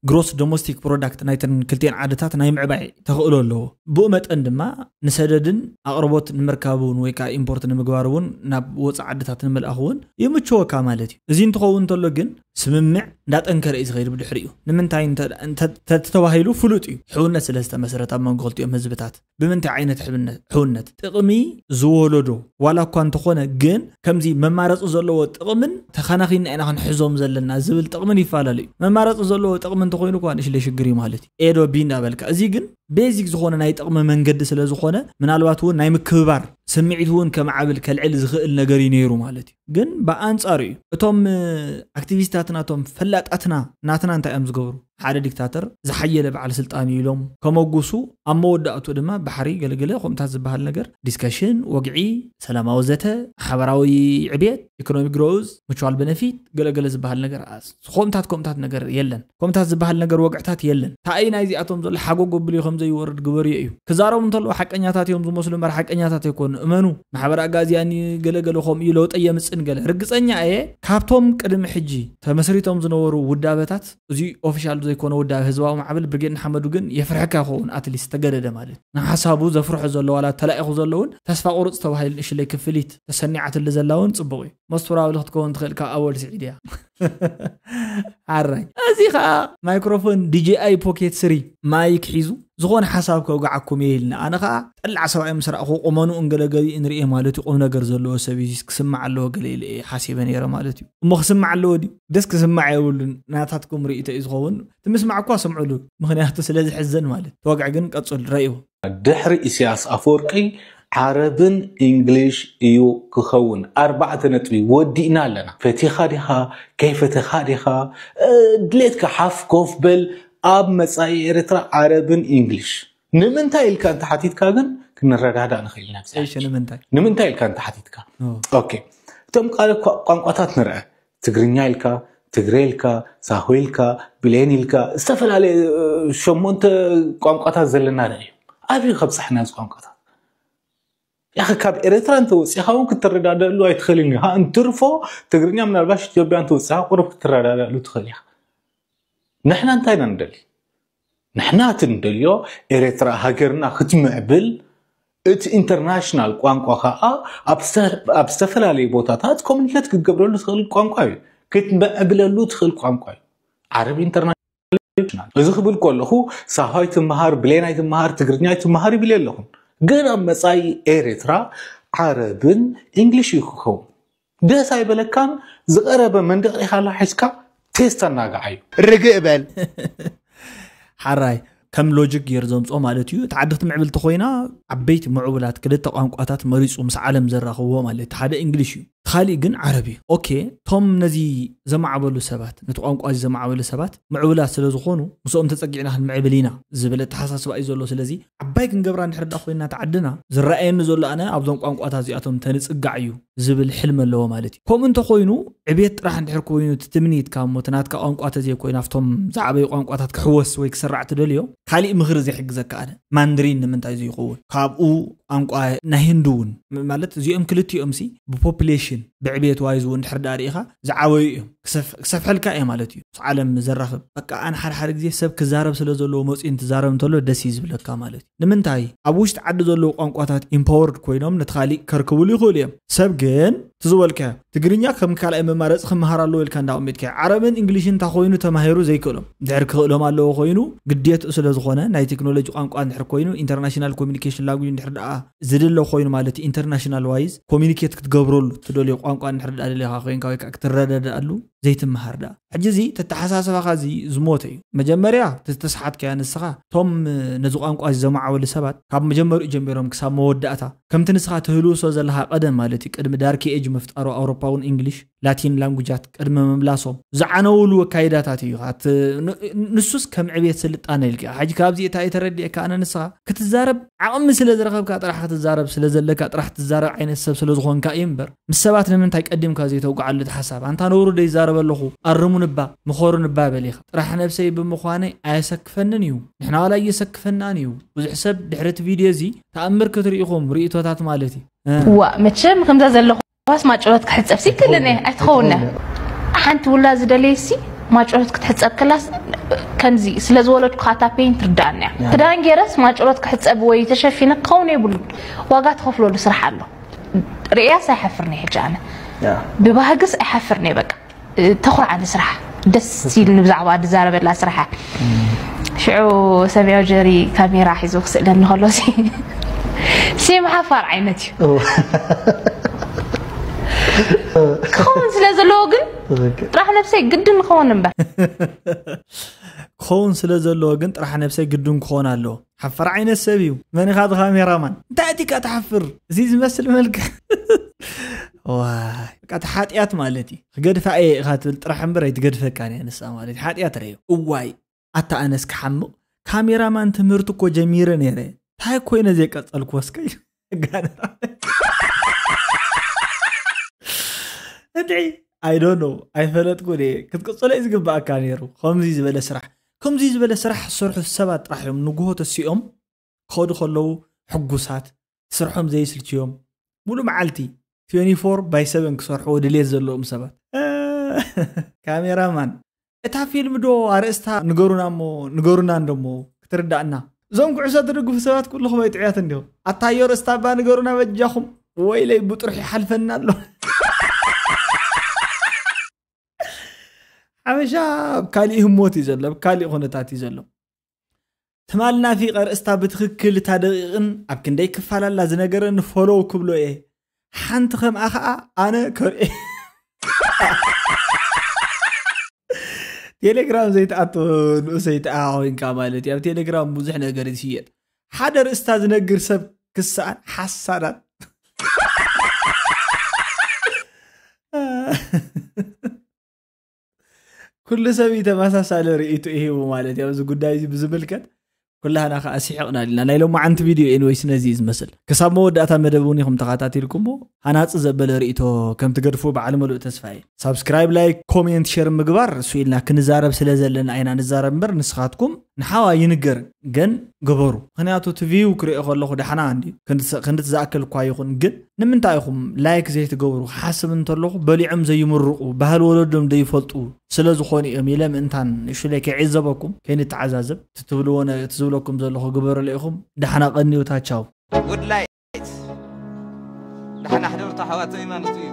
ግሮስ ዶሜስቲክ ፕሮዳክት ናይተን ክልቲኤን ዓድታት ናይ ምዕባይ ተኽእሎ ኣለዎ። ብኡ መጠን ድማ ንሰደድን ኣቕርቦት ንምርካብ እውን ወይ ከዓ ኢምፖርት ንምግባር እውን ናብ ወፃኢ ዓድታት ንምልኣኽ እውን ይምችወካ ማለት እዩ። እዚ እንትኸውን እንተሎ ግን ስምምዕ እንዳጠንከረ እዩ ዝኸይድ ብድሕሪኡ። ንምንታይ እንተ- እንተ- እንተ- ተባሂሉ ፍሉጥ እዩ። ሕውነት ስለ ዝተመስረት ኣብ መንጎ ክልቲኦም ህዝብታት ብምንታይ ዓይነት ሕብነት- ሕውነት ጥቕሚ ዝወለዶ ዋላ እኳ እንተኾነ ግን ከምዚ መማረፂ ዘለዎ ጥቕምን ተኸናኺና ኢና ክንሕዞም ዘለና ዝብል ጥቕምን ይፈላለዩ። መማረፂ ዘለዎ ጥቕሚ እንተኾይኑ እኳ ንእሽለይ ሽግር እዩ ማለት እዩ። ኤ ዶ ቢ እንዳበልካ። እዚ ግን ቤዚክ ዝኾነ ናይ ጥቕሚ መንገዲ ስለ ዝኾነ ምናልባት እውን ናይ ምክብባር ስምዒት እውን ከመዓብል ከልዕል ዝኽእል ነገር እዩ ነይሩ ማለት እዩ። ግን ብኣንጻሩ እዩ እቶም ኣክቲቪስታትና እቶም ፈላጣትና ናትና እንታይ እዮም ዝገብሩ? ሓደ ዲክታተር ዝሓየለ በዓል ስልጣን እዩ ኢሎም ከመጉሱ ኣብ መወዳእቱ ድማ ባሕሪ ገለገለ ከምታት ዝበሃል ነገር ዲስከሽን፣ ወግዒ፣ ሰላማዊ ዘተ፣ ሓበራዊ ዕብየት፣ ኢኮኖሚ ግሮዝ፣ ሙቹዋል ቤነፊት ገለገለ ዝበሃል ነገር ከምታት ከምታት ነገር የለን። ከምታት ዝበሃል ነገር ወግዕታት የለን። ታኣይ ናይዚኣቶም ዘሎ ሓጎ ጎብልዮ ከም ዘይወርድ ግበርዮ እዩ። ክዛረቡ እንተለዉ ሓቀኛታት እዮም ዝመስሉ እምበር ሓቀኛታት ኣይኮኑ። እመኑ። ማሕበር ኣጋዚያን ገለገለ ከምኡ እዩ ለውጠ የምፅን ገለ ርግፀኛ እየ። ካብቶም ቅድሚ ሕጂ ተመስሪቶም ዝነበሩ ውዳበታት እዚ ኦፊሻል ዘይኮነ ውዳበ ህዝባዊ ማዕበል ብርጌድ ንሓመዱ ግን የፍርሐካ ይኸውን ኣትሊስት ተገደደ ማለት ንሓሳቡ ዘፍርሖ ዘሎ ዋላ ተላኢኹ ዘለውን ተስፋ ቁርፅ ተባሂሉ ንእሽለይ ክፍሊት ተሰኒዓትሉ ዘላውን ፅቡቅ እዩ። መስትውራብሊ ክትከውን ትኽእል ካብ ኣወል ስዒድ እያ። ሓራይ እዚ ከዓ ማይክሮፎን ዲጂኣይ ፖኬት ስሪ ማይክ ሒዙ ዝኾነ ሓሳብ ከውግዓኩም እየ ኢልና ኣነ ከዓ ጠላዕ ሰብኣይ ምስ ረእኹ ቁመኑ እንገለገሊ እንርእየ ማለት እዩ። ቁም ነገር ዘለዎ ሰብ እዩ ክስማዕ ኣለዎ ገለ ኢለ እየ ሓሲበ ነይረ ማለት እዩ። እሞ ክስማዕ ኣለዎ ድዩ ደስ ክስማዕ የብሉን። ናታትኩም ርእይቶ እዩ ዝኸውን። ትምስማዕ እኳ ስምዑሉ ምኽንያቱ ስለ ዝሕዘን ማለት ተወግዕ ግን ቀጽል ረእይዎ። ድሕሪ ኢሳያስ ኣፈወርቂ ዓረብን እንግሊሽ እዩ ክኸውን። ኣርባዕተ ነጥቢ ወዲእና ኣለና። ፈቲኻ ዲኻ ከይፈተኻ ዲኻ ድሌትካ ሓፍ ኮፍ በል። ኣብ መጻኢ ኤርትራ ዓረብን እንግሊሽ ንምንታይ ኢልካ እንተሓቲትካ ግን ክንረዳዳእ ንኽእል ኢና። እሺ ንምንታይ ንምንታይ ኢልካ እንተሓቲትካ፣ ኦኬ፣ እቶም ካልእ ቋንቋታት ንርአ፣ ትግርኛ ኢልካ፣ ትግሬ ኢልካ፣ ሳሆ ኢልካ፣ ብሌን ኢልካ፣ ዝተፈላለዩ ሸሞንተ ቋንቋታት ዘለና እዩ። ኣበይ ከብፅሕና እዚ ቋንቋታት? ያኸ ካብ ኤርትራ እንተወፂኻ እውን ክትረዳደእሉ ኣይትኽእልን ኢኻ። እንትርፎ ትግርኛ ምናልባሽ ኢትዮጵያ እንተወፂኻ ቁሩብ ክትረዳደእሉ ትኽእል ኢኻ። ንሕና እንታይ ኢና ንደሊ? ንሕና እቲ ንደልዮ ኤርትራ ሃገርና ክትምዕብል፣ እቲ ኢንተርናሽናል ቋንቋ ከዓ ኣብ ዝተፈላለዩ ቦታታት ኮሚኒኬት ክትገብረሉ ትኽእል ቋንቋ እዩ። ክትምዕብለሉ ትኽእል ቋንቋ እዩ። ዓረብ ኢንተርናሽናል እዚ ክብል ከለኹ ሳሆ ኣይትምሃር፣ ብሌን ኣይትምሃር፣ ትግርኛ ኣይትምሃር ይብል የለኹን። ግን ኣብ መፃኢ ኤርትራ ዓረብን እንግሊሽ እዩ ክኸውን። ደስ ኣይበለካን? ዝቐረበ መንደቕ ኢኻላ ሒዝካ ቴስት ኣናጋዓዩ። ርግእ በል። ሓራይ ከም ሎጂክ ገይሩ ዘምፅኦ ማለት እዩ። እቲ ዓዲ ክትምዕብል ተኮይና ዓበይቲ ምዕቡላት ክልተ ቋንቋታት መሪፁ ምስ ዓለም ዘራኽብዎ ማለት እቲ ሓደ እንግሊሽ እዩ፣ ካሊእ ግን ዓረብ እዩ። ኦኬ፣ እቶም ነዚ ዘማዕበሉ ሰባት፣ ነቲ ቋንቋ እዚ ዘማዕበሉ ሰባት ምዕቡላት ስለ ዝኾኑ ምስኦም ተፀጊዕና ክንምዕብል ኢና ዝብል ኣተሓሳስባ እዩ ዘሎ። ስለዚ ዓባይ ክንገብራ እንድሕር ዳ ኮይና እቲ ዓድና ዝረኣየኒ ዘሎ ኣነ ኣብዞም ቋንቋታት እዚኣቶም ተንፅጋዕ እዩ ዝብል ሕልሚ ኣለዎ ማለት እዩ። ከምኡ እንተኮይኑ ዕቤት ጥራሕ እንድሕር ኮይኑ እቲ ትምኒትካ እሞ እቲ ናትካ ቋንቋ ተዘይኮይኑ ኣብቶም ዝዓበዩ ቋንቋታት ክሕወስ ወይ ክስራዕ ትደልዮ ካሊእ ምኽሪ ዘይሕግዘካ ኣነ ማንድሪን ንምንታይ ዘይኸውን ካብኡ ቋንቋ ናይ ህንዲ እውን ም- ማለት እዚኦም ክልቲኦም ሲ ብፖፕሌሽን ብዕቤት ዋይዝ እውን ድሕር ዳ ርኢኻ ዝዓበዩ እዮም ክሰፍ- ክሰፍሐልካ እየ ማለት እዩ ምስ ዓለም ዘራኽብ በቃ ኣነ ሓደ ሓደ ግዜ ሰብ ክዛረብ ስለ ዘለዎ መፅኡ እንትዛረብ እንተሎ ደስ እዩ ዝብለካ ማለት እዩ ንምንታይ ኣብ ውሽጢ ዓዲ ዘለዉ ቋንቋታት ኢምፓወርድ ኮይኖም ነቲ ካሊእ ከርክብሉ ይኽእሉ እዮም ሰብ ግን እቲ ዝበልካዮ ትግርኛ ከም ካልኣይ መማረፂ ክመሃር ኣለዎ ኢልካ እንዳቐሚጥካዮ ዓረብን እንግሊሽን እንታ ኮይኑ ተማሂሩ ዘይክእሎም ድሕር ክኽእሎም ኣለዎ ኮይኑ ግዴትኡ ስለ ዝኾነ ናይ ቴክኖሎጂ ቋንቋ እንድሕር ኮይኑ ኢንተርናሽናል ኮሚኒኬሽን ላንጉጅ እንድሕር ደኣ ዝድለ ኮይኑ ማለት እዩ ኢንተርናሽናል ዋይዝ ኮሚኒኬት ክትገብረሉ ትደልዮ ቋንቋ እንድሕር ደኣ ደሊኻ ኮይንካ ወይ ከዓ ክትረዳዳኣሉ ዘይትመሃር ደኣ ሕጂ እዚ ተተሓሳስባኻ እዚ ዝሞተ እዩ መጀመርያ ተተስሓትካያ ንስኻ እቶም ነዚ ቋንቋ እዚ ዘማዕበሉ ሰባት ካብ መጀመሪኡ ጀሚሮም ክሳብ መወዳእታ ከምቲ ንስኻ ትህልውሶ ዘለኻ ቀደም ማለት እዩ ቅድሚ ዳርክ ኤጅ ምፍጣሩ ኣውሮፓ እውን እንግሊሽ ላቲን ላንጉጃት ቅድሚ ምምላሶም ዝዓነውሉ ኣካይዳታት እዩ ንሱስ ከም ዕቤት ስልጣነ ኢልካ ሕጂ ካብዚ እታ የተረድኤካ ኣነ ንስኻ ክትዛረብ ዓቕሚ ስለ ዝረኸብካ ጥራሕ ክትዛረብ ስለ ዘለካ ጥራሕ ትዛረብ ዓይነት ሰብ ስለ ዝኾንካ እዩ እምበር ምስ ሰባት ንምንታይ ቀዲምካ ዘይተውግዓሉ እቲ ሓሳብ ኣንታ ነውሩ ዶ ይዛረብ ኣለኹ ኣርሙንባ ምኸሩንባ በሊኻ ጥራሕ ነብሰይ ብምዃነይ ኣየሰክፈንን እዩ ንሕና ዋላ እየሰክፈናን እዩ ብዙሕ ሰብ ድሕሪ እቲ ቪድዮ እዚ ተኣምር ክትርኢ ኢኹም ርእይቶታት ማለት እዩ ዋ መቸም ከምዛ ዘለኹ ኳስ ማጨሎት ክሕፀብ ሲክልኒ ኣይትኸውነ ሓንቲ ውላ ዝደለየ ሲ ማጨሎት ክትሕፀብ ከላስ ከምዚ ስለ ዝወለድኩ ካታ ፔን ትርዳኣኒ እያ ክዳን ገይረስ ማጨሎት ክሕፀብ ወይ ተሸፊነ ክኸውን የብሉን ዋጋ ትኸፍለሉ ስራሕ ኣሎ ርእያስ ኣይሓፍርኒ ሕጂ ኣነ ብባህግስ ኣይሓፍርኒ በቃ ተኹርዓኒ ስራሕ ደስ ኢልኒ ብዛዕባ ዝዛረበላ ስራሓ ሽዑ ሰማያዊ ጀሪ ካሜራ ሒዙ ክስእለኒ ከሎ ሲም ሓፋር ዓይነት እዩ ክኸውን ስለ ዘለዎ ግን ጥራሕ ነብሰይ ግድን ክኸውን እምበር ክኸውን ስለ ዘለዎ ግን ጥራሕ ነብሰይ ግድን ክኾን ኣለዎ ሓፈር ዓይነት ሰብ እዩ መን ኢኻ ካሜራማን እንታይ ኣቲካ ትሓፍር እዚ ዝመስል መልክዕ ዋይ በቃ እቲ ሓጢኣት ማለት እዩ ክገድፋ እየ ኢኻ ትብል ጥራሕ እምበር ኣይትገድፈካን እያ ንሳ ማለት እዩ ሓጢኣት ረዮ እዋይ ኣታ ኣነስ ክሓምቕ ካሜራማን ትምህርቲ እኮ ጀሚረ ነይረ እንታይ ኮይነ ዘይቀጸልኩ ወስከ እንድዒ I don't know ኣይፈለጥኩ ክትቅጽሎ እዩ ዝግባኣካ ነይሩ ከምዚ ዝበለ ስራሕ ከምዚ ዝበለ ስራሕ ዝሰርሑ ሰባት ጥራሕ እዮም ንግሆ ተሲኦም ክኸዱ ከለዉ ሕጉሳት ስርሖም ዘይስልችዮም ሙሉ መዓልቲ twenty-four by seven ክሰርሕዎ ድሌት ዘለዎም ሰባት ካሜራማን እታ ፊልም ዶ ኣርእስታ ንገሩና እሞ ንገሩና እንደሞ ክትርዳእና እዞም ኩዕሶ ትድግፉ ሰባት ኩልኹም ኣይጥዕያት እንዲኹም ኣታዮ ርእስታ እባ ንገሩና በጃኹም ወይለይ ብጥሩሕ ይሓልፈና ኣሎ ሓበሻ ኣብ ካሊእ ህሞት እዩ ዘሎ ኣብ ካሊእ ኩነታት እዩ ዘሎ ትማል ናፊቀ ርእስታ ብትኽክል እታ ደቂቕን ኣብ ክንደይ ክፋላላ ዝነገረኒ ፎሎው ክብሎ እየ ሓንቲ ከምኣ ከዓ ኣነ ከርኢ ቴሌግራም ዘይትኣቶ ንኡሰይ ተኣ ኮይንካ ማለት እዩ ኣብ ቴሌግራም ብዙሕ ነገር ዝሽየጥ ሓደ ርእስታ ዝነግር ሰብ ክሰኣን ሓሳዳት ኩሉ ሰብ እዩ ተመሳሳሊ ርእይቶ ይህቡ ማለት እዩ ኣብዚ ጉዳይ እዚ ብዝምልከት ኩላህና ከዓ ሲሕቕና ዲና። ናይ ሎማዓንቲ ቪድዮ ኤንወይስ ነዚ እዩ ዝመስል። ክሳብ መወዳእታ መደብ እውን ኢኹም ተኸታቲልኩሞ፣ ሃናፂ ዘበለ ርእይቶ ከም ትገድፉ በዓል መሉእ ተስፋ እየ። ሳብስክራይብ፣ ላይክ፣ ኮሜንት፣ ሼር ምግባር እሱ ኢልና ክንዛረብ ስለ ዘለና ኢና ንዛረብ እምበር ንስኻትኩም ንሓዋ ይንገር ግን ግበሩ። ምክንያቱ እቲ ቪው ክሪኦ ከለኹ ዳሕና እንዲ ክንዲ ዝኣክል እኳ ይኹን፣ ግን ንምንታይ ኢኹም ላይክ ዘይትገብሩ? ክሓስብ እንተለኹ በሊዖም ዘይምርቑ፣ ባህል ወለዶም ዘይፈልጡ ስለ ዝኾኑ እዮም ኢለ ምእንታን ሽለ ከይዕዘበኩም ከይንተዓዛዘብ፣ እቲ ትብልዎ ነ-፣ እቲ ዝብለኩም ዘለኹ ግበሩለ ኢኹም። ዳሕና ቀንዩ ታቻው። ውድላይ ዳሕና ሕደሩ ተሓዋተይ ማለት እዩ።